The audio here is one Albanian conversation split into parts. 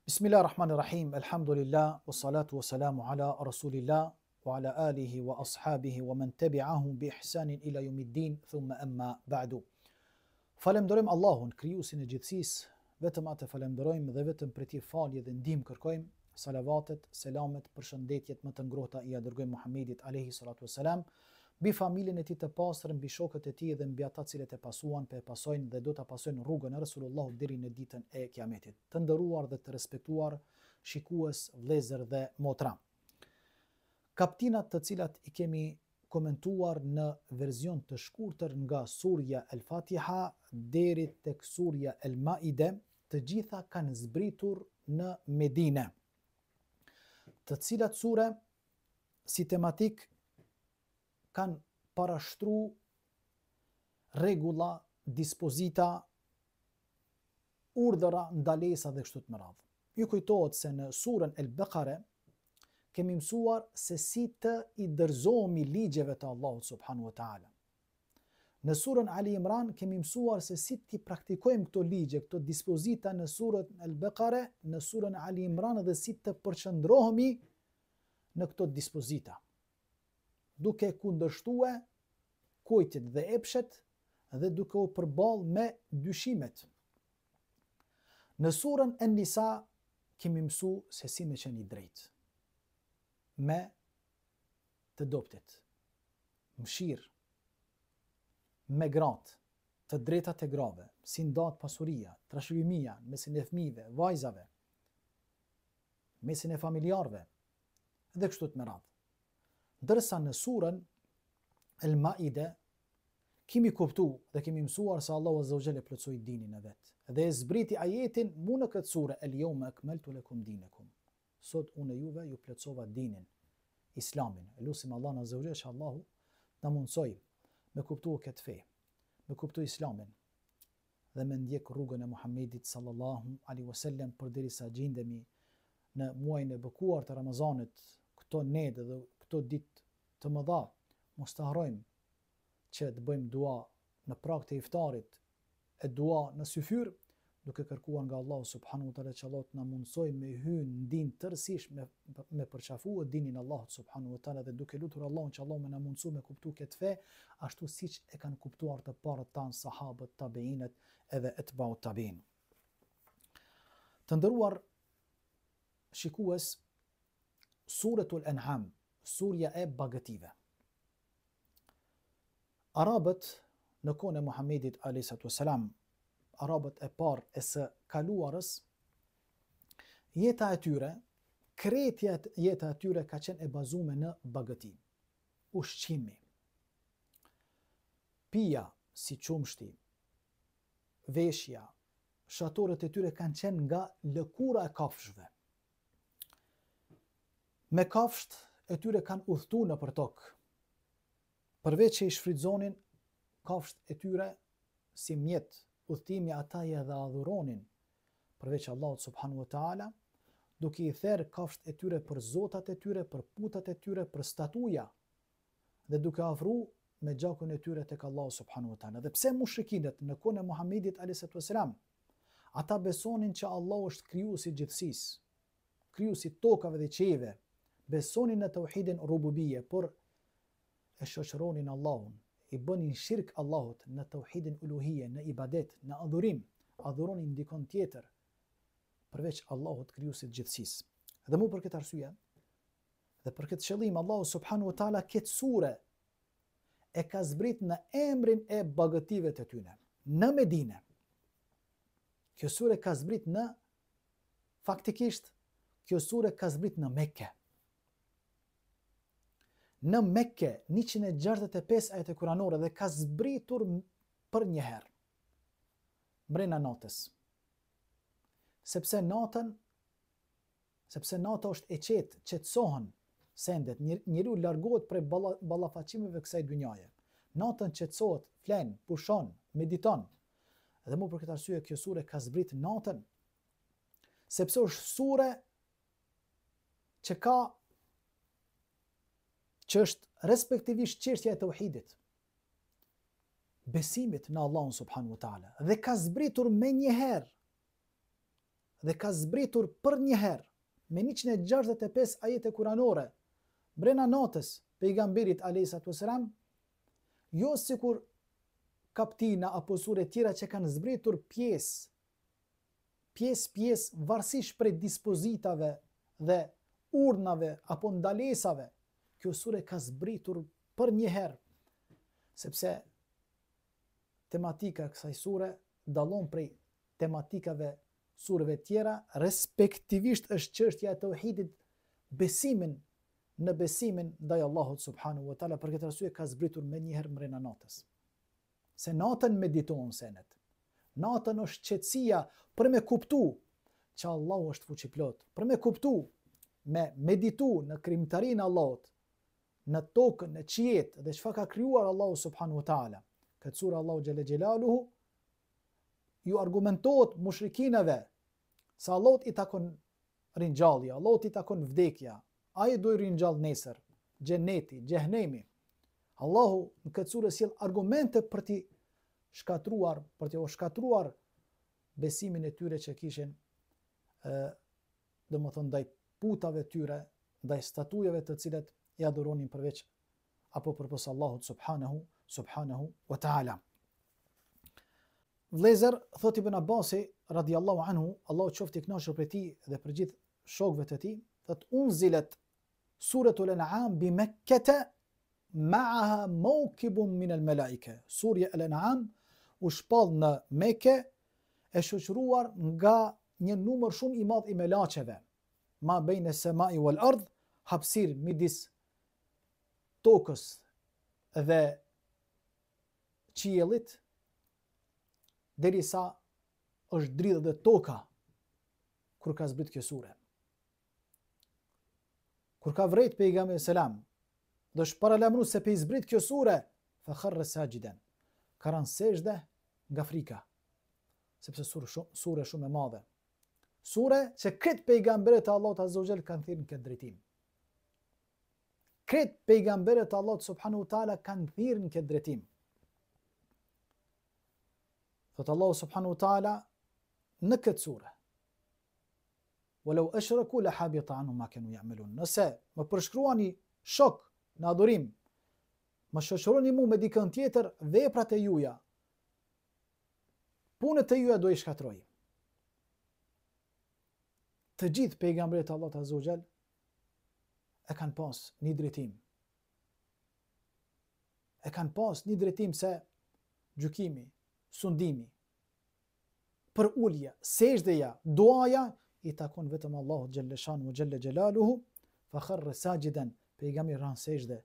Bismillah rahman rahim, elhamdulillah, wa salatu wa salamu ala rasulillah, wa ala alihi wa ashabihi wa men tebi'ahum bi ihsanin ila jumiddin, thumma emma ba'du. Falemnderojmë Allahun, krijuesin e gjithësisë, vetëm atë falemnderojmë dhe vetëm prej tij falje dhe ndihmë kërkojmë, salavatet, selamet, përshëndetjet më të ngrohta ia dërgojmë Muhammedit alayhi salatu wasalam, mbi familjen e tij të pastër, mbi shokët e tij dhe mbi ata cilët e pasuan, po e pasojnë dhe do ta pasojnë rrugën e Resulullahut deri në ditën e Kiametit. Të nderuar dhe të respektuar shikues, vëllezër dhe motra. Kaptinat të cilat i kemi komentuar në version të shkurtër nga surja El Fatiha deri tek surja El Maide, të gjitha kanë zbritur në Medine. Të cilat sure si tematik kanë parashtru rregulla, dispozita, urdhëra, ndalesa dhe kështu të me radhë. Ju kujtohet se në surën El Bekare kemi mësuar se si të i dorëzohemi ligjeve të Allahut subhanahu wa taala. Në surën Ali Imran kemi mësuar se si t'i praktikojmë këto ligje, këto dispozita në surën El Bekare, në surën Ali Imran dhe si të përqendrohemi në këto dispozita. Duke kundërshtue kujtjet dhe epshet dhe duke u përballë me dyshimet. Në surën En Nisa kemi mësu se si me qenë i drejtë me të dobtit, mëshirë, me gratë, të drejtat e grave, si ndahet pasuria, trashëgimia, mesin e fëmijëve, vajzave, mesin e familjarëve dhe kështu të me radhë. Ndërsa në surën El Maide kemi kuptu dhe kemi mësuar se Allahu Azza wa Jall e plotësoi dinin e vet dhe e zbriti ajetin mu në këtë sure El Yawma Akmaltu Lakum Dinakum. Sot unë juve ju plotësova dinin, Islamin. E lusim Allahun Azza wa Jall që Allahu na mundësoj me kuptu këtë fe, me kuptu Islamin dhe me ndjek rrugën e Muhammedit sallallahu alaihi wasallam përderisa gjindemi në muajin e bekuar të Ramazanit, këto netë dhe këto ditë të mëdha, mos të harrojmë që të bëjmë dua në prag të iftarit e dua në syfyr, duke kërkuar nga Allahu subhanahu wa taala që Allahu të na mundësojë me hy në din tërësisht me me përqafu dinin e Allahut subhanahu wa taala dhe duke lutur Allahun që Allahu me na mundësu me kuptu këtë fe ashtu siç e kanë kuptuar të parët tanë sahabët, tabiinët edhe etbau tabiin. Të nderuar shikues, Suretul En'am, surja e bagëtive. Arabët në kohën e Muhamedit alayhi salatu wasalam, arabët e parë e së kaluarës, jeta e tyre, krejt jeta e tyre ka qenë e bazume në bagëti. Ushqimi, pija si qumshti, veshja, shatorët e tyre kanë qenë nga lëkura e kafshëve. Me kafshët e tyre kanë udhëtu nëpër tokë. Përveç që i shfrytëzonin kafshët e tyre si mjet udhëtimi ata i edhe adhuronin përveç Allahut subhanahu wa taala, duke i therë kafshët e tyre për zotat e tyre, për putat e tyre, për statuja dhe duke afru me gjakun e tyre tek Allahu subhanahu wa taala. Dhe pse mushrikinët në kohën e Muhamedit alayhi salatu wasalam ata besonin që Allahu është krijuesi i gjithësisë, krijuesi i tokave dhe qiejve, besonin në tauhidin rububije, por e shoqëronin Allahun, i bënin shirk Allahut në tauhidin uluhije, në ibadet, në adhurim, adhuronin dikon tjetër përveç Allahut krijuesit të gjithësisë. Dhe mu për këtë arsye, dhe për këtë qëllim Allahu subhanahu wa taala këtë sure e ka zbrit në emrin e bagëtive të tyne, në Medine. Kjo sure ka zbrit në Faktikisht, kjo sure ka zbrit në Mekke. Në Mekke, 165 ajete kuranore dhe ka zbritur përnjëherë. Mrena natës. Sepse natën, sepse nata është e qetë, qetësohen sendet, njeriu largohet prej balla, ballafaqimeve kësaj dynjaje. Natën qetësohet, flen, pushon, mediton. Dhe mu për këtë arsye kjo sure ka zbrit natën, Sepse është sure që ka që është respektivisht çështja e tauhidit, besimit në Allahun subhanahu wa taala dhe ka zbritur menjëherë. dhe ka zbritur përnjëherë me 165 ajete kuranore mbrena natës pejgamberit alayhi salatu wasalam, jo sikur kaptina apo sure tjera që kanë zbritur pjesë pjesë pjesë varësisht prej dispozitave dhe urdhnave apo ndalesave. Kjo sure ka zbritur përnjëherë, sepse tematika e kësaj sure dallon prej tematikave sureve tjera, respektivisht është çështja e teuhidit, besimin në besimin ndaj Allahut subhanahu wa taala, për këtë arsye ka zbritur menjëherë mrena natës. Se natën meditohen senet. Natën është qetësia për me kuptu që Allahu është fuqiplot, për me kuptu, me meditu në krijimtarinë e Allahut, në tokën, në qiejt dhe çfarë ka krijuar Allahu subhanahu wa taala. Këtë sure Allahu xhele xhelaluhu ju argumentohet mushrikinëve se Allahut i takon ringjallja, Allahut i takon vdekja, ai do i ringjall nesër, xheneti, xhehenemi. Allahu në këtë sure sjell argumente për t'i shkatruar, për t'i shkatruar besimin e tyre që kishin ë domethënë ndaj putave tyre, ndaj statujave të cilat i adhuronin përveç apo përpos Allahut subhanahu subhanahu wa taala. Vëllezër, thotë Ibn Abbasi radiallahu anhu, Allahu qoftë i kënaqur prej tij dhe për gjithë shokëve të tij, thotë unzilet suratul an'am bi Mekkete ma'aha mawkibun min al malaike. Surja al an'am u shpall në Mekë e shoqëruar nga një numër shumë i madh i melaqeve. Ma bejne semai wal ard, hapësirë midis tokës dhe qiellit, derisa është dridhë dhe toka kur ka zbrit kjo sure. Kur ka vrejt pejgamberi selam, dhe është paralajmëru se pe i zbrit kjo sure, fa kharra sajidan. Ka ranë sexhde nga frika. Sepse sure shumë, sure shumë e madhe. Sure që krejt pejgamberët e Allahut azza wa jall kanë thirrë në këtë drejtim. Krejt pejgamberët e Allahut subhanahu wa taala kanë thirrë në këtë drejtim. Thot Allahu subhanahu wa taala në këtë sure. Walau ashraku la habita anhum ma kanu ya'malun. Nëse më përshkruani shok në adhurim, më shoqëroni mu me dikën tjetër, veprat e juaja, punët e juaja do i shkatroj. Të gjithë pejgamberët e Allahut azza wa jall e kanë pas një drejtim. E kanë pas një drejtim se gjykimi, sundimi, përulja, sexhdeja, duaja i takon vetëm Allahut xhelle shanuhu xhelle xhelaluhu, fa kharra sajidan, pejgamberi ra n'sexhde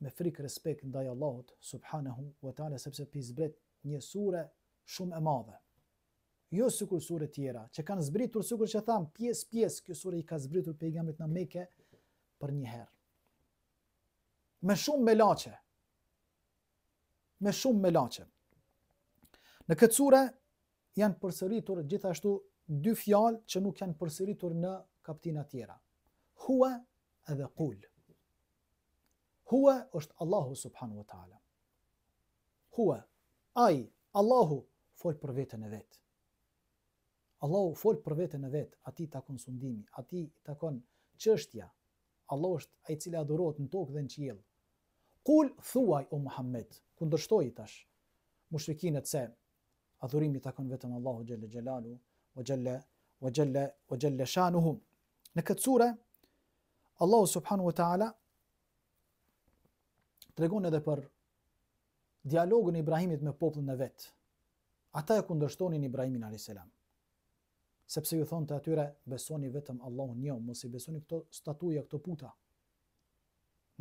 me frikë respekt ndaj Allahut subhanahu wa taala sepse pi zbret një sure shumë e madhe. Jo sikur sure tjera, që kanë zbritur sikur që thamë pjesë pjesë, kjo sure i ka zbritur pejgamberit në Mekë përnjëherë. Me shumë melaqe. Me shumë melaqe. Në këtë sure janë përsëritur gjithashtu dy fjalë që nuk janë përsëritur në kaptina tjera. Hua edhe kul. Hua është Allahu subhanahu wa taala. Hua, ai, Allahu, fol për veten e vet. Allahu fol për veten e vet, atij i takon sundimi, atij i takon çështja. Allahu është ai i cili adhurohet në tokë dhe në qiell. Kul thuaj o Muhammed, kundërshtoi tash mushrikinët se adhurimi i takon vetëm Allahu xhelle xhelalu wa xhelle wa xhelle wa xhelle shanuhu. Në këtë sure Allahu subhanahu wa taala tregon edhe për dialogun e Ibrahimit me popullin e vet. Ata e kundërshtonin Ibrahimin alayhis salam. Sepse ju thonte atyre, besoni vetëm Allahun një, mos i besoni këto statuja, këto puta.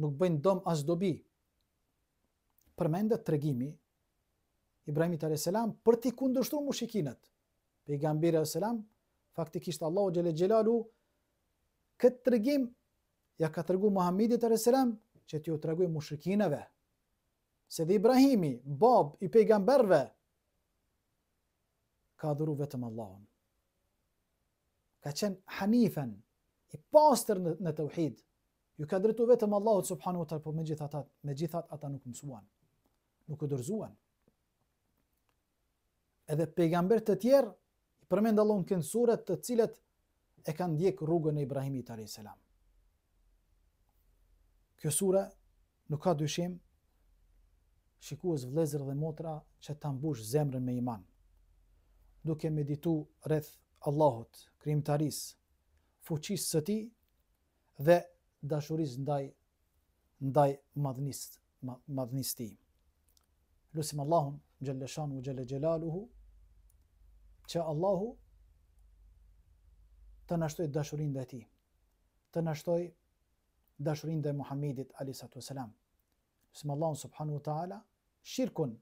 Nuk bëjnë dëm as dobi. Përmendet tregimi Ibrahimit alayhis salam për t'i kundërshtuar mushrikinët. Pejgamberi alayhis salam faktikisht Allahu xhele xhelalu këtë tregim ja ka tregu Muhammedit alayhis salam që t'ju tregoj mushrikinëve. Se dhe Ibrahimi, bab i pejgamberëve, ka adhuru vetëm Allahun. Ka qenë hanifen, i pastër në, në teuhid. Ju ka drejtu vetëm Allahut subhanahu wa taala, po megjithatë, megjithatë ata nuk mësuan. Nuk u dorëzuan. Edhe pejgamberë të tjerë, Përmend Allahu në këtë sure të cilët e kanë ndjek rrugën e Ibrahimit alayhis salam. Kjo sure nuk ka dyshim shikues vëllezër dhe motra që ta mbush zemrën me iman. Duke meditu rreth Allahut, krijimtarisë, fuqisë së tij dhe dashurisë ndaj ndaj madhnisë madhnisë tij. Lusim Allahun xhelle shanuhu xhelle xhelaluhu që Allahu të na shtojë dashurinë ndaj tij, të na shtojë dashurinë ndaj Muhamedit alayhi salatu wasalam. Lusim Allahun subhanahu wa taala shirkun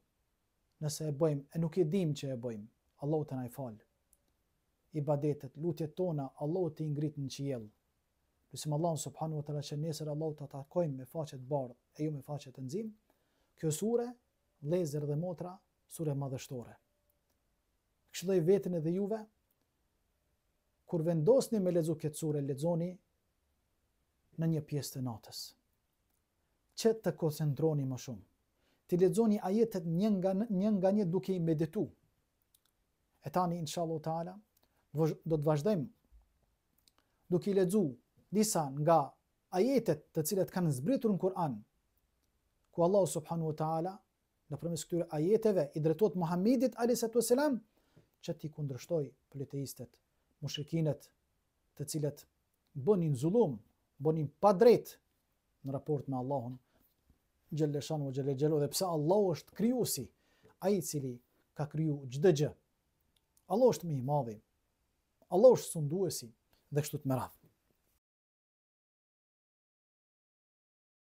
nëse e bëjmë e nuk e dimë që e bëjmë, Allahu të na i falë. Ibadetet, lutjet tona, Allahu t'i ngrit në qiell. Lusim Allahun subhanahu wa taala që nesër Allahu ta takojmë me faqe të bardhë e jo me faqe të nximë. Kjo sure, vëllezër dhe motra, sure madhështore. Këshilloj veten edhe juve kur vendosni me lexu këtë sure, lexoni në një pjesë të natës. Që të koncentroni më shumë. T'i lexoni ajetet një nga një nga një duke i meditu. E tani inshallah taala do të vazhdojmë duke i lexu disa nga ajetet të cilat kanë zbritur në Kur'an, ku Allahu subhanahu wa taala nëpërmes këtyre ajeteve i drejtohet Muhamedit alayhi salatu wasalam që t'i kundërshtojë politeistët, mushrikinët, të cilët bënin zullum, bënin padrejt në raport me Allahun xhelle shanuhu xhelle xhelaluhu dhe pse Allahu është krijuesi, ai i cili ka kriju çdo gjë. Allahu është më i madhi. Allahu është sunduesi dhe kështu të me radhë.